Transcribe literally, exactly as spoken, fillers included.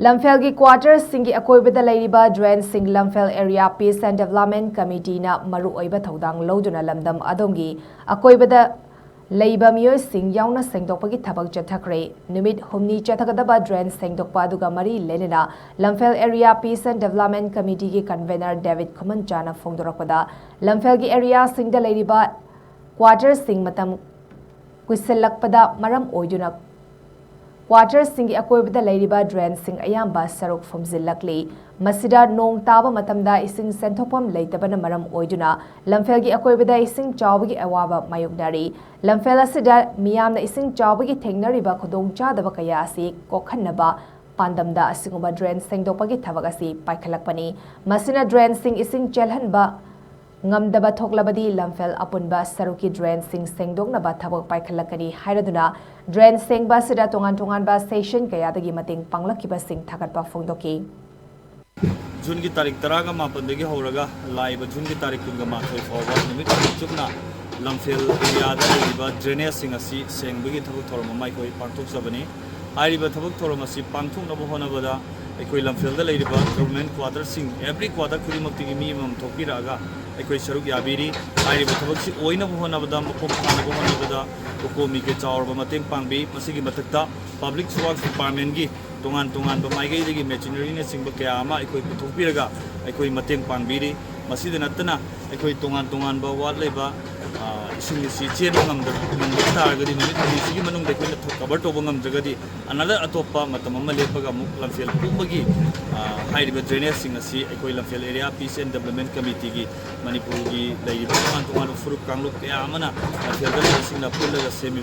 ꯂꯝꯐꯦꯜꯒꯤ ꯀ꯭ꯋꯥꯇꯔꯁꯤꯡꯒꯤ ꯑꯀꯣꯏꯕꯗ ꯂꯩꯔꯤꯕ ꯗ꯭ꯔꯦꯟꯁꯤꯡ ꯂꯝꯐꯦꯜ area peace and development ꯀꯃꯤꯇꯤꯅ ꯃꯔꯨꯑꯣꯏꯕ ꯊꯧꯗꯥꯡ ꯂꯧꯗꯨꯅ ꯂꯝꯗꯝ ꯑꯗꯣꯝꯒꯤ ꯑꯀꯣꯏꯕꯗ ꯂꯩꯕ ꯃꯤꯑꯣꯏꯁꯤꯡ ꯌꯥꯎꯅ ꯁꯦꯡꯗꯣꯛꯄꯒꯤ ꯊꯕꯛ ꯆꯠꯊꯈ꯭ꯔꯦ꯫ ꯅꯨꯃꯤꯠ ꯍꯨꯝꯅꯤ ꯆꯠꯊꯒꯗꯕ ꯗ꯭ꯔꯦꯟ ꯁꯦꯡꯗꯣꯛꯄ ꯑꯗꯨꯒ ꯃꯔꯤ ꯂꯩꯅꯅ Lamphel area peace and development ꯀꯃꯤꯇꯤꯒꯤ ꯀꯟꯚꯦꯅꯔ ꯗꯦꯕꯤꯠ ꯈꯨꯃꯟꯆꯥꯅ ꯐꯣꯡꯗꯣꯔꯛꯄꯗ, ꯂꯝꯐꯦꯜꯒꯤ ꯑꯦꯔꯤꯌꯥꯁꯤꯡꯗ ꯂꯩꯔꯤꯕ ꯀ꯭ꯋꯥꯇꯔꯁꯤꯡ ꯃꯇꯝ ꯀꯨꯏꯁꯤꯜꯂꯛꯄꯗ ꯃꯔꯝ ꯑꯣꯏꯗꯨꯅ ꯀ꯭ꯋꯥꯇꯔꯁꯤꯡꯒꯤ ꯑꯀꯣꯏꯕꯗ ꯂꯩꯔꯤꯕ ꯗ꯭ꯔꯦꯟꯁꯤꯡ ꯑꯌꯥꯝꯕ ꯁꯔꯨꯛ ꯐꯨꯝꯖꯤꯜꯂꯛꯂꯤ꯫ ꯃꯁꯤꯗ ꯅꯣꯡ ꯇꯥꯕ ꯃꯇꯝꯗ ꯏꯁꯤꯡ ꯆꯦꯟꯊꯣꯛꯐꯝ ꯂꯩꯇꯕꯅ ꯃꯔꯝ ꯑꯣꯏꯗꯨꯅ ꯂꯝꯐꯦꯜꯒꯤ ꯑꯀꯣꯏꯕꯗ ꯏꯁꯤꯡ ꯆꯥꯎꯕꯒꯤ ꯑꯋꯥꯕ ꯃꯥꯌꯣꯛꯅꯔꯤ꯫ ꯂꯝꯐꯦꯜ ꯑꯁꯤꯗ ꯃꯤꯌꯥꯝꯅ ꯏꯁꯤꯡ ꯆꯥꯎꯕꯒꯤ ꯊꯦꯡꯅꯔꯤꯕ ꯈꯨꯗꯣꯡꯆꯥꯗꯕ ꯀꯌꯥ ꯑꯁꯤ ꯀꯣꯛꯍꯟꯅꯕ ꯄꯥꯟꯗꯝꯗ ꯑꯁꯤꯒꯨꯝꯕ ꯗ꯭ꯔꯦꯟ ꯁꯦꯡꯗꯣꯛꯄꯒꯤ ꯊꯕꯛ ꯑꯁꯤ ꯄꯥꯏꯈꯠꯂꯛꯄꯅꯤ꯫ ꯃꯁꯤꯅ ꯗ꯭ꯔꯦꯟꯁꯤꯡ ꯏꯁꯤꯡ ꯆꯦꯜꯍꯟꯕ ꯉꯝꯗꯕ ꯊꯣꯛꯂꯕꯗꯤ ꯂꯝꯐꯦꯜ ꯑꯄꯨꯟꯕ ꯁꯔꯨꯛꯀꯤ ꯗ꯭ꯔꯦꯟꯁꯤꯡ ꯁꯦꯡꯗꯣꯛꯅꯕ ꯊꯕꯛ ꯄꯥꯏꯈꯠꯂꯛꯀꯅꯤ ꯍꯥꯏꯔꯗꯨꯅ, ꯗ꯭ꯔꯦꯟ ꯁꯦꯡꯕ ꯑꯁꯤꯗ ꯇꯣꯉꯥꯟ ꯇꯣꯉꯥꯟꯕ ꯁꯦꯛꯁꯟ ꯀꯌꯥꯗꯒꯤ ꯃꯇꯦꯡ ꯄꯥꯡꯂꯛꯈꯤꯕꯁꯤꯡ ꯊꯥꯒꯠꯄ ꯐꯣꯡꯗꯣꯛꯈꯤ꯫ ꯖꯨꯟꯒꯤ ꯇꯥꯔꯤꯛ ꯇꯔꯥꯒ ꯃꯥꯄꯟꯗꯒꯤ ꯍꯧꯔꯒ ꯂꯥꯛꯏꯕ ꯖꯨꯟꯒꯤ ꯇꯥꯔꯤꯛ ꯀꯨꯟꯒ ꯃꯥꯊꯣꯏ ꯐꯥꯎꯕ ꯅꯨꯃꯤꯠ ꯍꯨꯝꯅꯤ ꯆꯨꯞꯅ ꯂꯝꯐꯦꯜ ꯑꯦꯔꯤꯌꯥꯗ ꯂꯩꯔꯤꯕ ꯗ꯭ꯔꯦꯅꯦꯖꯁꯤꯡ ꯑꯁꯤ ꯁꯦꯡꯕꯒꯤ ꯊꯕꯛ ꯊꯧꯔꯝ ꯑꯃ ꯑꯩꯈꯣꯏ ꯄꯥꯡꯊꯣꯛꯆꯕꯅꯤ꯫ ꯍꯥꯏꯔꯤꯕ ꯊꯕꯛ ꯊꯧꯔꯝ ꯑꯁꯤ ꯄꯥꯡꯊꯣꯛꯅꯕ ꯍꯣꯠꯅꯕꯗ ꯑꯩꯈꯣꯏ ꯂꯝꯐꯦꯜꯗ ꯂꯩꯔꯤꯕ ꯒꯚꯔꯟꯃꯦꯟꯠ ꯀ꯭ꯋꯥꯇꯔꯁꯤꯡ, ꯑꯦꯚ꯭ꯔꯤ ꯀ꯭ꯋꯥꯇꯔ ꯈꯨꯗꯤꯡꯃꯛꯇꯒꯤ ꯃꯤ ꯑꯃꯃꯝ ꯊꯣꯛꯄꯤꯔꯛꯑꯒ ꯑꯩꯈꯣꯏ ꯁꯔꯨꯛ ꯌꯥꯕꯤꯔꯤ꯫ ꯍꯥꯏꯔꯤꯕ ꯊꯕꯛꯁꯤ ꯑꯣꯏꯅꯕ ꯍꯣꯠꯅꯕꯗ, ꯃꯄꯨꯡ ꯐꯥꯅꯕ ꯍꯣꯠꯅꯕꯗ ꯀꯣꯀꯣꯃꯤꯒꯤ ꯆꯥꯎꯔꯕ ꯃꯇꯦꯡ ꯄꯥꯡꯕꯤ꯫ ꯃꯁꯤꯒꯤ ꯃꯊꯛꯇ ꯄꯕ꯭ꯂꯤꯛ ꯋꯥꯔꯛꯁ ꯗꯤꯄꯥꯔꯠꯃꯦꯟꯠꯀꯤ ꯇꯣꯉꯥꯟ ꯇꯣꯉꯥꯟꯕ ꯃꯥꯏꯀꯩꯗꯒꯤ ꯃꯦꯆꯤꯅꯔꯤꯅꯆꯤꯡꯕ ꯀꯌꯥ ꯑꯃ ꯑꯩꯈꯣꯏ ꯄꯨꯊꯣꯛꯄꯤꯔꯒ ꯑꯩꯈꯣꯏ ꯃꯇꯦꯡ ꯄꯥꯡꯕꯤꯔꯤ꯫ ꯃꯁꯤꯗ ꯅꯠꯇꯅ ꯑꯩꯈꯣꯏ ꯇꯣꯉꯥꯟ ꯇꯣꯉꯥꯟꯕ ꯋꯥꯠꯂꯤꯕ, ꯑ, ꯏꯁꯤꯡ ꯑꯁꯤ ꯆꯦꯟꯕ ꯉꯝꯗ-, ꯉꯝꯗ ꯇꯥꯔꯒꯗꯤ, ꯅꯨꯃꯤꯠ ꯍꯨꯝꯅꯤꯁꯤꯒꯤ ꯃꯅꯨꯡꯗ ꯑꯩꯈꯣꯏꯅ ꯊ-, ꯀꯚꯔ ꯇꯧꯕ ꯉꯝꯗ꯭ꯔꯒꯗꯤ, another ꯑꯇꯣꯞꯄ ꯃꯇꯝ ꯑꯃ ꯂꯦꯞꯄꯒ ꯑꯃꯨꯛ ꯂꯝꯐꯦꯜ ꯄꯨꯝꯕꯒꯤ, ꯑ, ꯍꯥꯏꯔꯤꯕ ꯗ꯭ꯔꯦꯅꯦꯖꯁꯤꯡ ꯑꯁꯤ ꯑꯩꯈꯣꯏ ꯂꯝꯐꯦꯜ ꯑꯦꯔꯤꯌꯥ ꯄꯤꯁ ꯑꯦꯟ ꯗꯦꯕꯂꯞꯃꯦꯟꯠ ꯀꯃꯤꯇꯤꯒꯤ, ꯃꯅꯤꯄꯨꯔꯒꯤ ꯂꯩꯔꯤꯕ ꯇꯣꯉꯥꯟ ꯇꯣꯉꯥꯟꯕ ꯐꯨꯔꯨꯞ ꯀꯥꯡꯂꯨꯞ ꯀꯌꯥ ꯑꯃꯅ ꯂꯝꯐꯦꯜꯗ ꯂꯩꯕꯁꯤꯡꯅ ꯄꯨꯜꯂꯒ ꯁꯦꯝꯃꯤꯕ